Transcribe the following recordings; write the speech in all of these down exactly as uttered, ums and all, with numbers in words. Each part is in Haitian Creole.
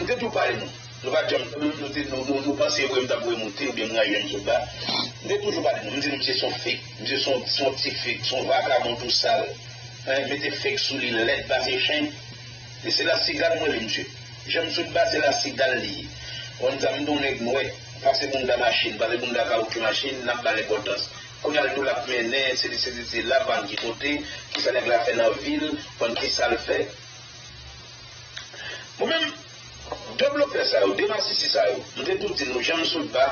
M te tou pale nou. Nou pa t janm, nou, nou, te- nou, nou, nou panse vre m t ap voye monte oubyen m rayi Janm Sot Ba. M te toujou pale nou. M di nou misye se yon fake. Misye se yon, se yon ti fake, se yon vakabon tou sal. Hein, mete fake sou li, lèd pase chen. E se la sigal m rele misye. Janm Sot Ba se la sigal li ye. Konn sa m di yon nèg nwè, pase bounda machin, pase bounda kawoutchou machin, n ap ba l enpòtans. Kounye a l tou l ap mennen, se li, se li, se la, pa n ki kote, kisa nèg la fè nan vi l, konn kisa l fè. Mwen menm, devlopè sa yo, de masisi sa yo, m te tou di nou, Janm Sot Ba,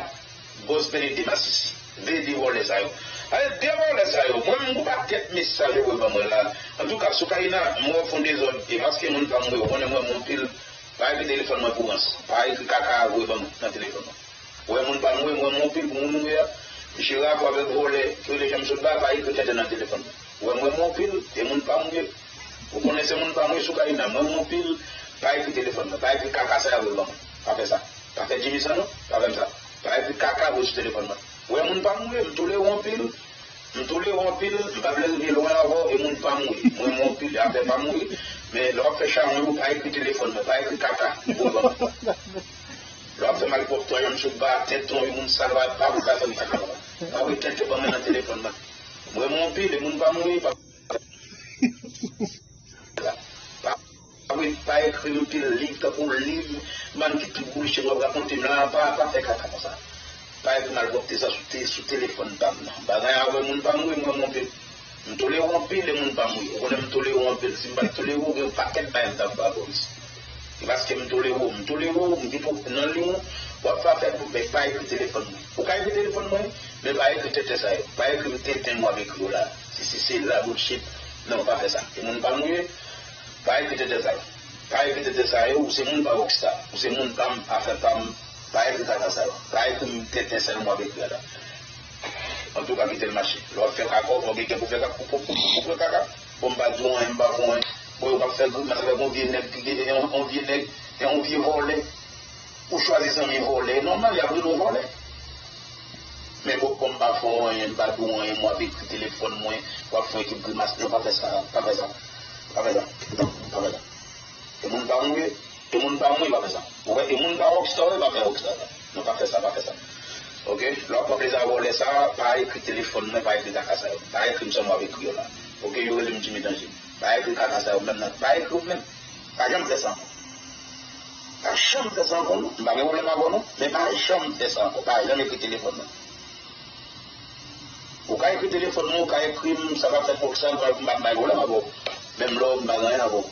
bòs bene de masisi, de, de vòlè sa yo. Ale, de vòlè sa yo, mwen menm, m gon pakèt mesaj yo voye ban mwen la. Antouka, Soukaina, m wè w fè yon dezòd, e paske moun pa m, ou konnen mwen, mwen anpil, pa ekri telefòn mwen pou rans, pa ekri kaka voye ban mwen nan telefòn mwen. Ou wè moun pa m, ou wè mwen, mwen anpil pou moun ou wè a. Jera pou avèk vòlè, ki rele Janm Sot Ba, pa ekri tenten nan telefòn mwen. Ou wè mwen, mwen anpil, e moun pa m, ou wè. Ou konnen se moun pa mwen sou Kayina, mwen mwen anpil, pa ekri telefòn mwen, pa ekri kaka sa y ap voye ban mwen. Pa fè sa. Pa fè Jimmy sa non, pa fè m sa. Pa ekri kaka voye sou telefòn mwen. Ou wè moun pa mwen, m tolere w anpil, m tolere w anpil, m pa vle rive lwen avè w, e moun pa mwen, mwen mwen anpil, e afè pa mwen, men lè w ap fè chawony ou, pa ekri telefòn mwen, pa ekri kaka voye ban mwen. Lè w ap fè malpwòpte w, Janm Sot Ba, tenten w, e moun sal, pa, pa, pa fè m kaka non. Pa voye tenten ban mwen nan telefòn mwen. Mwen mwen anpil, e moun pa mwen, pa Pa, pa, pa ekri m pil liv tankou liv, bann ki tout boulichèt w ap rakonte m la, pa, pa fè kaka konsa. Pa ekri malpwòpte sa sou, te, sou telefòn pa m nan. Bagay avè moun pa m wi, mwen monte. M tolere w anpil e moun pa m wi. Ou konnen m tolere w anpil. Si m pa t tolere w, gen yon pakèt bagay m t ap ba bòs. E paske m tolere w, m tolere w, m gen pou nan liy w, w ap fè afè pou, men pa ekri telefòn mwen. Ou ka ekri telefòn mwen, men pa ekri tenten sa yo. Pa ekri m tenten m w ap ekri yo la. Si, si se la bullshit, non, pa fè sa. E moun pa m wi, pa ekri tenten sa yo. Pa ekri tenten sa yo, ou se moun pa rockstar. Ou se moun pa m, afè pa m, pa ekri kaka sa yo. Pa ekri m tenten sèlman w ap ekri a la. Antouka, kite l mache. Lè w ap fè kaka, w gen kè pou fè kaka, pou, pou, pou, pou fè kaka. Bon, m pa di w anyen, m pa fè w anyen. Bon, yo p ap fè grimas avèk yon vye nèg ki gen, yon, yon vye nèg, yon vye vòlè. Ou chwazi zanmi vòlè, e nòmal, y ap rele w vòlè. Men bon, kòm m pa fè w anyen, m pa di w anyen, mwen ap ekri telefòn mwen, w ap fè yon ekip grimas, non, pa fè sa, pa fè sa, pa fè sa, pa fè sa. E moun pa m wi, e moun pa m wi, pa fè sa. Ou wè, e moun pa rockstar wi, pa fè rockstar sa. Non, pa fè sa, pa fè sa. Oke, lè w ap pran plezi a vòlè sa, pa ekri telefòn mwen, pa ekri kaka sa yo. Pa ekri m sèlman w ap ekri yo la. Oke, yo rele m Jimmy Danje. Pa ekri kaka sa yo menm nan, pa ekri w menm. Pa janm fè sa ankò. Pa janm fè sa ankò non. M pa gen pwoblèm avè w non. Men pa janm fè sa ankò. Pa janm ekri telefòn mwen. Ou ka ekri telefòn mwen, ou ka ekri m, sa pa fè pwoblèm, sa pa m pa bay pwoblèm avè w. Menm lè w m pa gen anyen avè w.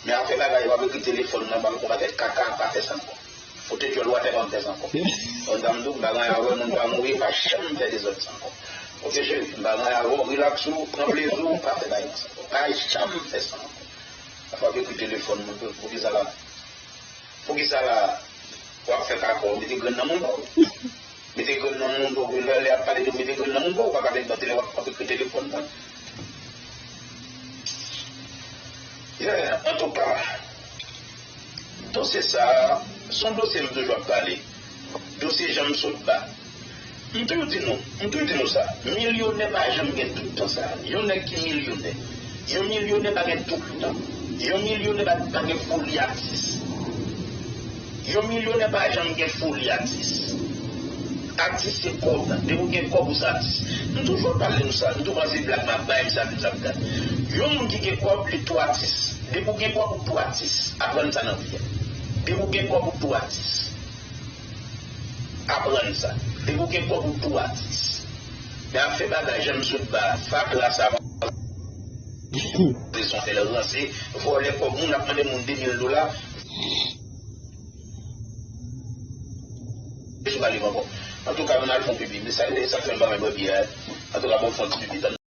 Men afè bagay, w ap ekri telefòn mwen, w ap fè yon pakèt kaka, pa fè sa ankò. Fout djòl w atè, pa m fè sa ankò. Yon dam di w, m pa gen anyen avè w, moun pa mouri, pa janm fè dezòd sa ankò. Oke cheri, m pa gen anyen avè w, rilaks ou, pran plezi w, pa fè bagay konsa ankò. Pa janm fè sa ankò. Afè w ap ekri telefòn mwen, pou, poukisa la? Poukisa la w ap fè kaka w? Mete grenn nan mouda w. Mete grenn nan mouda w. Lè, lè y ap pale de w, mete grenn nan mouda w. Ou pa ka vin nan tele, w ap, w ap ekri telefòn mwen. Yeah, antouka, dosye sa a, se yon dosye m toujou ap pale. Dosye Janm Sot Ba. M toujou di nou, m toujou di nou sa, milyonè pa janm gen tout tan sa. Yon nèg ki milyonè, yon milyonè pa gen tout tan. Yon milyonè pa, pa gen foli atis. Yon milyonè pa janm gen foli atis. Atis se kòb. Depi w gen kòb, ou se atis. M toujou pale nou sa. M toujou panse blag m ap bay, m sa, m sa, m sa. Yon moun ki gen kòb, li tou atis. Depi w gen kòb, ou tou atis. Aprann sa nan vi a. Depi w gen kòb, ou tou atis. Aprann sa. Depi w gen kòb, ou tou atis. Men ap fè bagay Janm Sot Ba, fatra sa. Rezon fè l ranse, vòlè kòb moun, ap mande moun de mil dola. Sou pa li ankò. Antouka, nou al fè yon pipi. Men sa, sa fè m pa menm bwè byè a. Antouka, bon, fè yon ti pipi.